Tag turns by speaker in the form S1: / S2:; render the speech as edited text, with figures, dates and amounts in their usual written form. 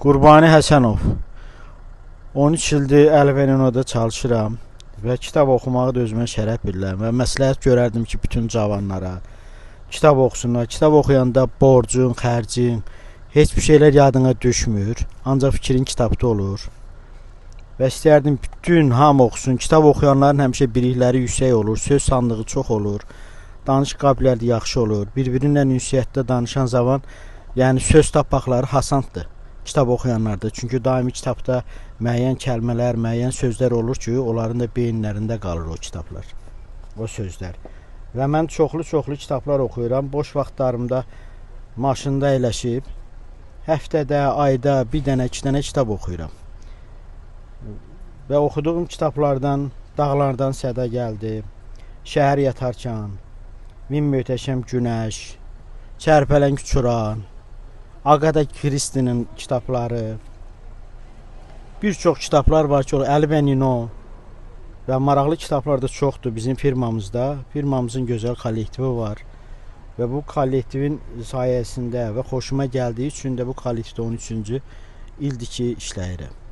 S1: Qurbani Həsənov. 13 ildir Əlvəninoda çalışıram və kitab oxumağı da özümə şərəf bilirəm və məsləhət görərdim ki, bütün cavanlara kitab oxusunlar. Kitab oxuyanda borcun, xərcin, heç bir şeylər yadına düşmür. Ancaq fikrin kitabda olur. Və istəyərdim bütün hamı oxusun. Kitab oxuyanların həmişə bilikləri yüksək olur, söz sandığı çox olur, danış qabiliyyəti yaxşı olur. Bir-biri ilə ünsiyyətdə danışan zaman, yəni söz tapmaqları asandır kitab oxuyanlarda. Çünki daimi kitabda müəyyən kəlmələr, müəyyən sözlər olur ki, onların da beyinlərində qalır o kitablar, o sözlər. Və mən çoxlu-çoxlu kitablar oxuyuram. Boş vaxtlarımda maşında əyləşib həftədə, ayda bir dənə, iki dənə kitab oxuyuram. Və oxuduğum kitablardan Dağlardan Səda Gəldi, Şəhər Yatarkən, Min Möhtəşəm Günəş, Çərpələng Uçuran, Aqada Kristinin kitabları, bir çox kitablar var ki, Əli və Nino və maraqlı kitablar da çoxdur bizim firmamızda. Firmamızın gözəl kollektivi var və bu kollektivin sayəsində və xoşuma gəldiyi üçün də bu kollektivdə 13-cü ildir ki, işləyirəm.